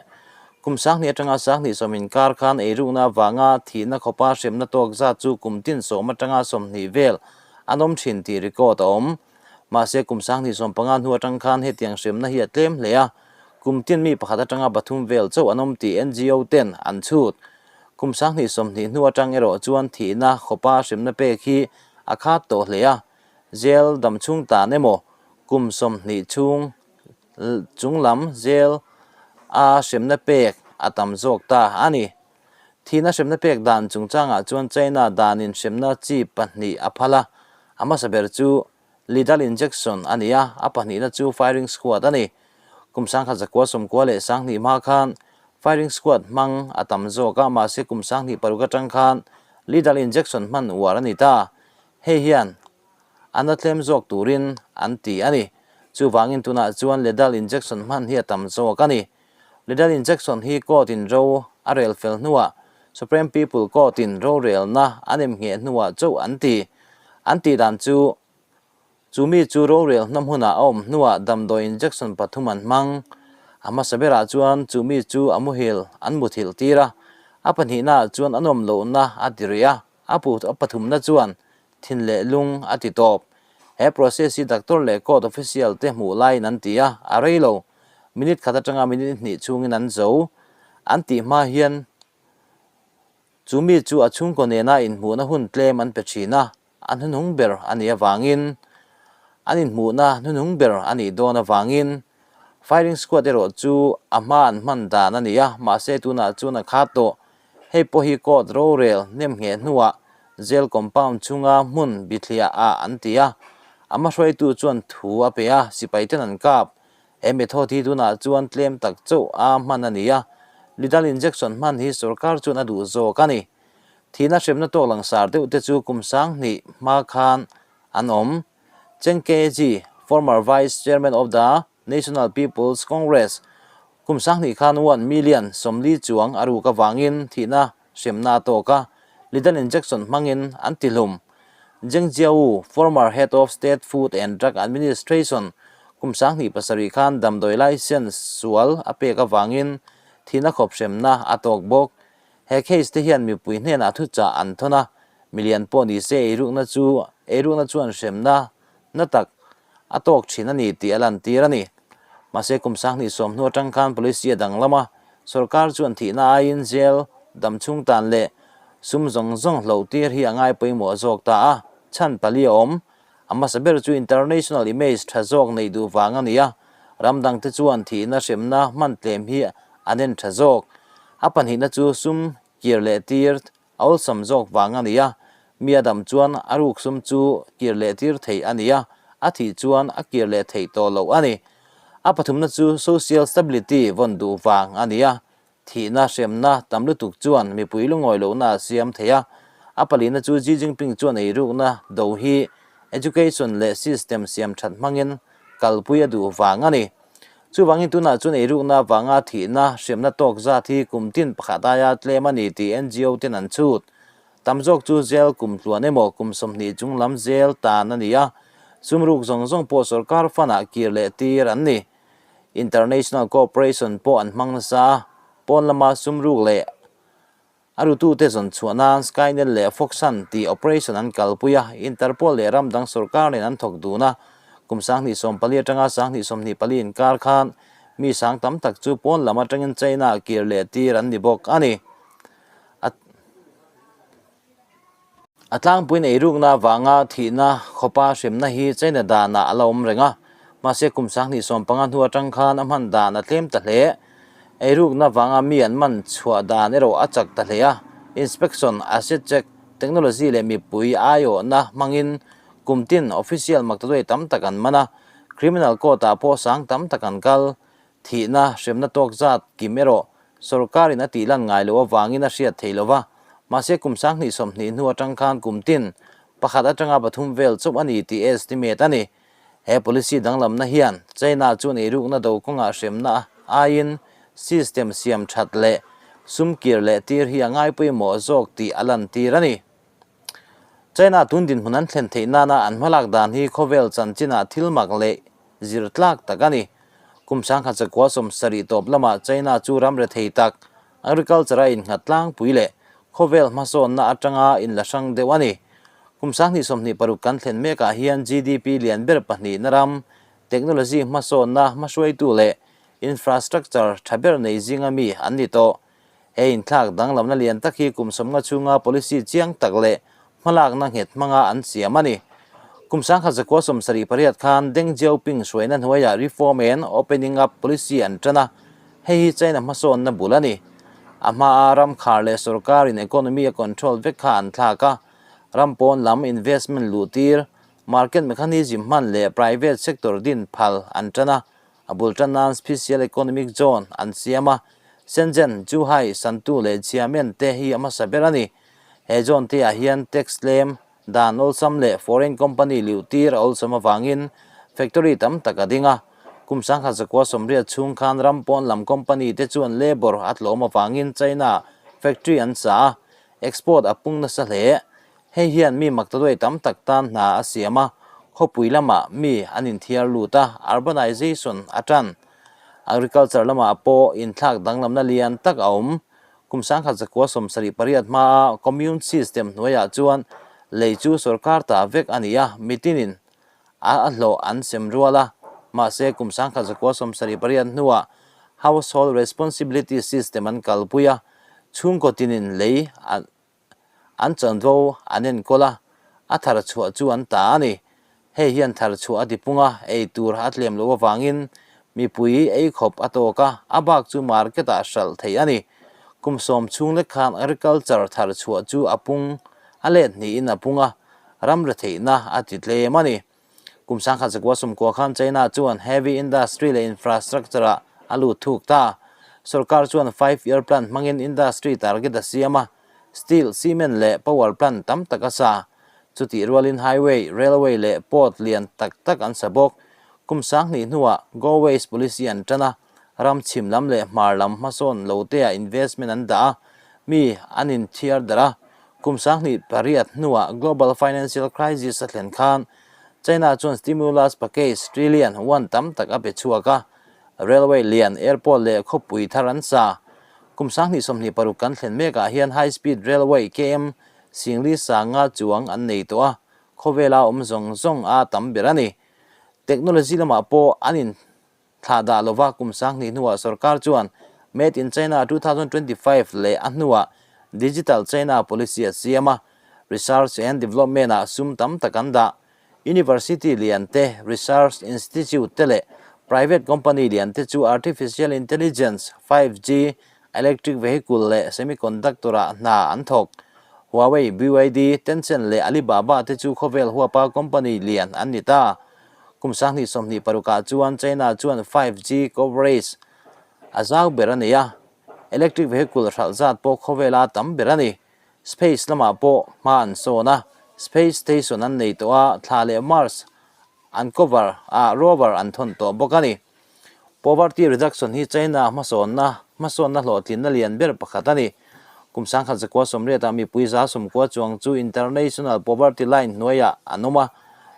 Kum 2000 atanga 2010 inkar khan eirukna avanga thihna khawpa hremna tawk zat chu kum tin sawm atanga 20 vel an awm thin tih record a awm. Mahse kum 2015 hnu atang khan hetiang hremna hi a tlem hle a, kum tin mi pakhat atanga pathum vel chauh an awm tih NGO ten an chhut. Kum 2020 hnu atang erawh chuan thihna khawpa hremna pek hi a khat tawh hle a, jail dam chhung tan emaw kum 20 chhung Chung lam zel a hremna pek a tam zawk ta a ni. Thihna hremna pek dan chungchangah chuan China danin hremna chi pahnih a phal a, a hmasa ber chu lethal injection a ni a, a pahnihna chu firing squad a ni. Kum 1992 hma khan firing squad hmang a tam zawk a, mahse kum 2006 atang khan lethal injection hman uar a ni ta. Hei hian A na tlem zawk turin an ti a ni. Chuvangin tunah chuan lethal injection hman hi a tam zawk a ni. Lethal injection hi court in ro a rel fel hnuah Supreme People Court in rorelna an emngheh hnuah chauh an ti. An tih dan chu chu mi chu rorel hna hmunah a awm hnuah damdawi injection pathum an hmang. A hmasa berah chuan chu mi chu a muhil an muthilh tir a, a pahnihnaah chuan a nawm lohna a ti rih a, a a pathumna chuan thin leh lung a ti tawp. He process hi doctor leh court official te hmuh laiin an ti a, a rei lo. Minute khat atanga minute hnih chhungin an zo. An tih hma hian chu mi chu a chhungkaw nena inhmuhna hun tlem an pe thin a, a hnuhnung ber a nih avangin an inhmuhna hnuhnung ber a nih dawn avangin firing squad erawh chu a hma an hman dan a ni a, mahse tunah chuan a khat tawh. Hei pawh hi court rorel nem ngheh hnuah jail compound chhunga hmun bithliah ah an ti a, a hmahruaitu chuan thu a pe a, sipai ten an kap. He method hi tunah chuan tlem tak chauh a hman a ni a, lethal injection hman hi sorkar chuan a duh zawk a ni. Thihna hremna tawk langsar deuh te chu kum 2000 hma khan an awm. Cheng Keji, former Vice Chairman of the National People's Congress, kum 2000 khan 1 million 40 chuang a ruk avangin thihna hremna a tawk a, lethal injection hmangin an ti hlum. Zheng Jiawu, former Head of State Food and Drug Administration, kum 2007 khan damdawi license sual a pek avangin thihna khawp hremna a tawk bawk. He case te hian mipui hnenah thuchah an thawn a, milian pawh ni se eirukna chu eirukna chuan hremna na tak a tawk thin a ni tih a lantir a ni. Mahse kum 2010 hnu atang khan policy a danglam a, sorkar chuan thihna aiin jail dam chhung tan leh sum zawng zawng hloh tir hi a ngai pawimawh zawk ta a, chhan pali a awm. A hmasa ber chu international image tha zawk neih duh vang a ni a, ram dangte chuan thihna hremna hman tlem hi an en tha zawk. A pahnihna chu sum kir leh tir a awlsam zawk vang a ni a, mi a dam chuan a ruk sum chu kir leh tir theih a ni a, a thih chuan a kir leh theih tawh loh a ni. A pathumna chu social stability vawn duh vang a ni a, Thihna hremna tam lutuk chuan mipui lungawi lohna a siam thei a, a palina chu Xi Jinping chuan eirukna do hi education leh system siam that hmangin kalpui a duh vang a ni. Chuvangin tunah chuan eirukna avanga thihna hremna tawk zat hi kum tin pakhat aia tlem a ni tih NGO ten an chhut. Tam zawk chu jail kum tluan emaw kum 20 chung lam jail tan a ni a, sumruk zawng zawng pawh sorkar fund ah kir leh tir an ni. International Cooperation pawh an hmang nasa a, pawn lama sumruk leh a rutute zawn chhuah nan Skynet leh Foxhunt tih operation an kalpui a, Interpol leh ram dang sorkar nen an thawk dun a, kum 2014 atanga 2024 inkar khan mi sang tam tak chu pawn lam atangin China kir leh tir an ni bawk a ni. A tlangpuiin eirukna avanga thihna khawpa hremna hi China danah a la awm reng a, mahse kum 2015 hnu atang khan a hman dan a tlem ta hle. Eirukna avanga mi an man chhuah dan erawh a chak ta hle a, inspection, asset check, technology leh mipui aiawhna hmangin kum tin official maktaduai tam tak an man a, criminal court-ah pawh sang tam tak an kal. Thihna hremna tawk zat kim erawh sorkarin a tih lan ngai loh avangin a hriat theih lo va, mahse kum 2020 hnu atang khan kum tin pakhat atanga pathum vel chauh a ni tih estimate a ni. He policy danglamna hian China chuan eirukna do kawngah hremna aiin system siam that leh sum kir leh tir hi a ngai pawimawh zawk tih a lantir a ni. China tun dinhmun an thlen theih nana an hmalak dan hi khawvel chanchinah thil mak leh zir tlak tak a ni. Kum 1970 tawp lamah China chu ram rethei tak, agriculture a innghat tlangpui leh khawvel hmasawnna atanga inla hrang deuh a ni. Kum 2026 kan thlen mekah hian GDP lian ber pahnihna ram, technology hmasawnna hmahruaitu leh infrastructure tha ber nei zinga mi an ni tawh. He inthlak danglamna lian tak hi kum 50 chhunga policy chiang tak leh hmalakna nghet hmanga an siam a ni. Kum 1978 khan Deng Xiaoping hruaina hnuaiah reform and opening up policy an tan a, hei hi China hmasawnna bul a ni. A hmaa ram khar leh sorkarin economy a control vek kha an thlak a, ram pawn lam investment luh tir, market mechanism hman leh private sector din phal an tan a, A bul tan nan Special Economic Zone an siam a, Shenzhen, Zhuhai, Shantou leh Xiamen te hi a hmasa ber a ni. He zone te ah hian tax tlem, dan awlsam leh foreign company liu tir a awlsam avangin factory tam tak a ding a. Kum 1980 chhung khan ram pawn lam company te chuan labour a tlawm avangin China factory an sa a, export a pung nasa hle. Hei hian mi maktaduai tam tak tan hna a siam a, khawpui lamah mi an inthiar lut a, urbanization a tan. Agriculture lamah pawh inthlak danglamna lian tak a awm. Kum 1978 hmaa commune system hnuaiah chuan lei chu sorkar ta vek a ni a, mitinin a hlawh an sem rual a. Mahse, kum 1978 hnuah household responsibility system an kalpui a, chhungkaw tinin lei an chanvo an enkawl a, a thar chhuah chu an ta a ni. Hei hian thar chhuah a tipung a, ei tur a tlem loh avangin mipui ei khawp a tawk a, a bak chu market ah hralh theih a ni. Kum sawm chhung lek khan agriculture thar chhuah chu a pung a let hnihin a pung a, ram retheihna a ti tlem a ni. Kum 1990 khan China chuan heavy industry leh infrastructure ah a lut thuk ta. Sorkar chuan five year plan hmangin industry target a siam a, steel, cement leh power plant tam tak a sa. Chutih rualin highway, railway leh port lian tak tak an sa bawk. Kum 2000 hnuah Go Waste policy an tan a, ram chhim lam leh hmar lam hmasawn lo te ah investment an dah a, mi an inthiar darh a. Kum 2008 hnuah global financial crisis a thlen khan China chuan stimulus package trillion yuan tam tak a pe chhuak a, railway lian, airport leh khawpui thar an sa. Kum 2026 kan thlen mekah hian high speed railway km singli sanga chuang an nei tawh a, khawvela awm zawng zawng a tam ber a ni. Technology lamah pawh an in Thlah dah lova kum 2000 hnuah sorkar chuan Made in China 2025 leh a hnuah Digital China Policy a siam a, Research and Development ah sum tam tak an dah. University lian te, Research Institute te leh Private Company lian te chu Artificial Intelligence, 5G, Electric Vehicle leh Semiconductor ah hna an thawk. Huawei, BYD, Tencent leh Alibaba te chu khawvel huapa company lian an ni ta. Kum 2026 ah chuan China chuan 5G coverage a zau ber a nei a, electric vehicle hralh zat pawh khawvela tam ber a ni. Space lamah pawh hma an sawn a, space station an nei tawh a, thla leh Mars an cover a, rover an thawn tawh bawk a ni. Poverty reduction hi China hmasawnna hmasawnna hlawhtlinna lian ber pakhat a ni. Kum 1980 ah mipui 90 chuang chu International Poverty Line hnuaiah an awm a,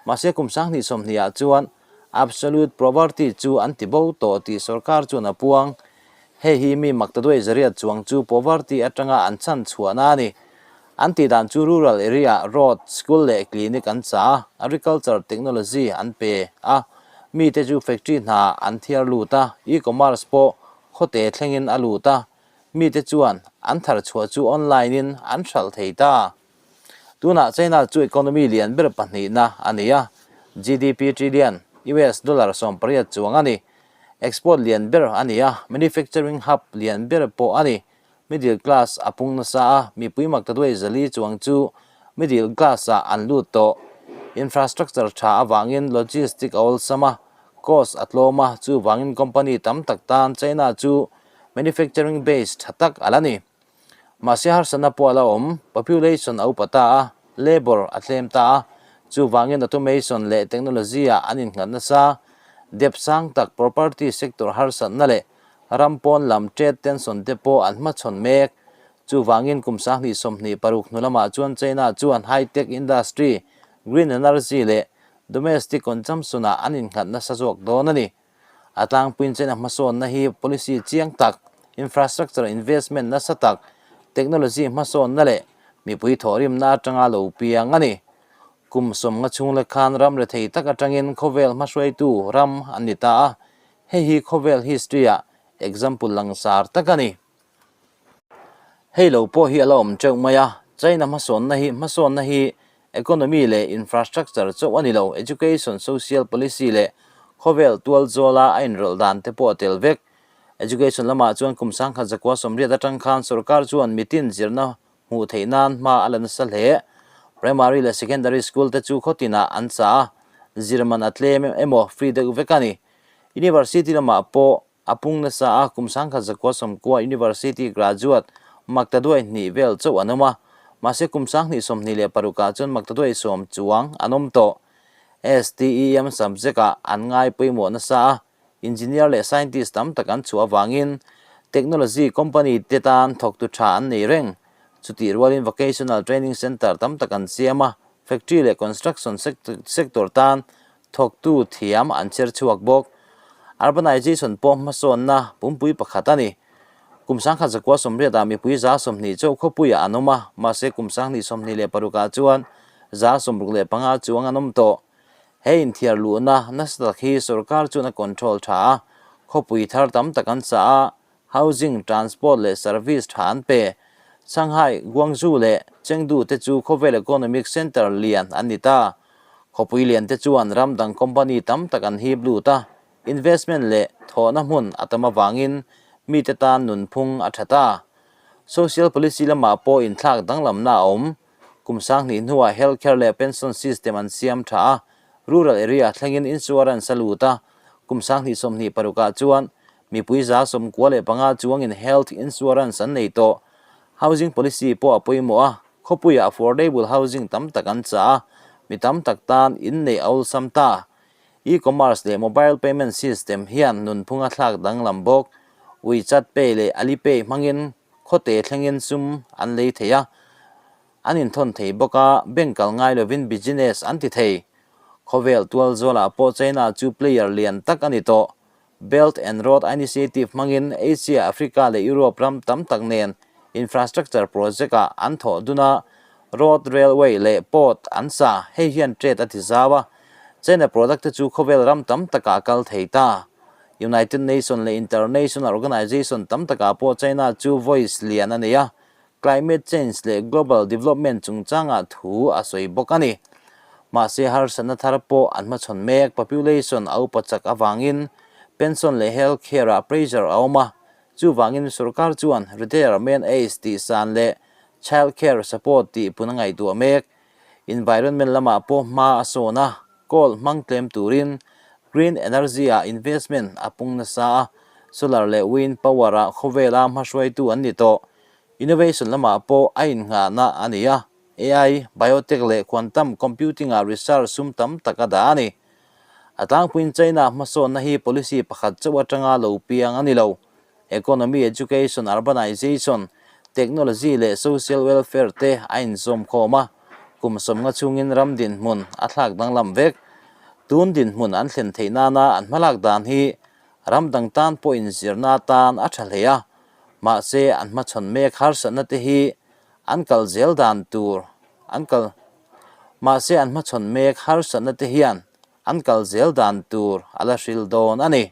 mahse kum 2020 ah chuan absolute poverty chu an ti bo tawh tih sorkar chuan a puang. Hei hi mi maktaduai zariat chuang chu poverty atanga an chhan chhuahna a ni. An tih dan chu rural area road, school leh clinic an chah a, agriculture technology an pe a, mite chu factory hna an thiar lut a, e-commerce pawh khawte thlengin a lut a, mite chuan an thar chhuah chu online in an hralh thei ta. Tunah China chu economy lian ber pahnihna a ni a, GDP trillion US dollar 18 chuang a ni. Export lian ber a ni a, manufacturing hub lian ber pawh a ni. Middle class a pung nasa a, mipui maktaduai zali chuang chu middle class ah an lut tawh. Infrastructure tha avangin logistic a awlsam a, cost a tlawm a, chuvangin company tam tak tan China chu manufacturing base tha tak a la ni. Mahse harsatna pawh a la awm, population a upa ta a, labour a tlem ta a, chuvangin automation leh technology ah an innghat nasa. Debt sang tak property sector harsatna leh Ram pawn lam trade tension te pawh an hmachhawn mek. Chuvangin kum 2026 hnu lamah chuan China chuan high-tech industry, green energy leh domestic consumption ah an innghat nasa zawk dawn a ni. A tlangpuiin China hmasawnna hi policy chiang tak, infrastructure investment nasa tak, technology hmasawnna leh mipui thawhrimna atanga lo piang a ni. Kum 50 chhung lek khan ram rethei tak atangin khawvel hmahruaitu ram an ni ta a, Hei hi khawvel history ah example langsar tak a ni. Hei lo pawh hi a la awm teuh mai a, China hmasawnna hi hmasawnna hi economy leh infrastructure chauh a ni lo, education, social policy leh khawvel tual zawla a inrawlh dan te pawh a tel vek. Education lamah chuan kum 1980 atang khan sorkar chuan mitin zirna hmuh theih nan hma a la nasa hle. Primary leh secondary school te chu khaw tinah an chah a, zirman a tlem emaw free deuh vek a ni. University lamah pawh a pung nasa a, kum 1990 university graduate maktaduai hnih vel chauh an awm a, mahse kum 2026 ah chuan maktaduai sawm chuang an awm tawh. STEM subject ah an ngai pawimawh nasa a, engineer leh scientist tam tak an chhuah avangin technology company te tan thawktu tha an nei reng. Chutih rualin vocational training centre tam tak an siam a, factory leh construction sector tan Thawktu thiam an chher chhuak bawk. Urbanization pawh hmasawnna pumpui pakhat a ni. Kum 1980 ah mipui 20% chauh khawpuiah an awm a, mahse kum 2026 ah chuan 65% chuang an awm tawh. He inthiar luhna nasa tak hi sorkar chuan a control tha a, khawpui thar tam tak an sa a, housing, transport leh service tha an pe. Shanghai, Guangzhou leh Chengdu te chu khawvel economic centre lian an ni ta. Khawpui lian te chuan ram dang company tam tak an hip lut a, investment leh thawhna hmun a tam avangin mite tan nunphung a tha ta. Social policy lamah pawh inthlak danglamna a awm. Kum 2000 hnuah healthcare leh pension system an siam tha a, rural area thlengin insurance a lut a, kum 2026 ah chuan mipui 95 chuangin health insurance an nei tawh. Housing policy pawh a pawimawh a, khawpuiah affordable housing tam tak an chah a, mi tam tak tan inneih a awlsam ta. E-commerce leh mobile payment system hian nunphung a thlak danglam bawk. WeChat Pay leh Alipay hmangin khawte thlengin sum an lei thei a, an inthawn thei bawk a, bank kal ngai lovin business an ti thei. Khawvel tual zualah pawh China chu player lian tak a ni tawh. Belt and Road Initiative hmangin Asia, Africa leh Europe ram tam tak nen infrastructure project-ah an thawh dun a, road, railway leh port an sa. Hei hian trade a ti zau a, China product te chu khawvel ram tam takah a kal thei ta. United Nation leh international organization tam takah pawh China chu voice lian a nei a, climate change leh global development chungchangah thu a sawi bawk a ni. Mahse harsatna thar pawh an hmachhawn mek, population a upa chak avangin pension leh health care ah pressure a awm a, chuvangin sorkar chuan retirement age tih san leh child care support tih pun a ngaihtuah mek. Environment lamah pawh hma a sawn a, coal hmang tlem turin green energy ah investment a pung nasa a, solar leh wind power ah khawvela hmahruaitu an ni tawh. Innovation lamah pawh a innghahna a ni a, AI, biotech leh quantum computing ah research sum tam tak a dah a ni. A tlangpuiin China hmasawnna hi policy pakhat chauh atanga lo piang a ni lo. Economy, education, urbanization, technology leh social welfare te a inzawm khawm a, kum 50 chhungin ram dinhmun a thlak danglam vek. Tun dinhmun an thlen theih nana an hmalak dan hi ram dang tan pawh inzirna atan a tha hle a, mahse an hmachhawn mek harsatna te hi an kal zel dan tur an kal mahse an hmachhawn mek harsatna te hian an kal zel dan tur a la hril dawn a ni.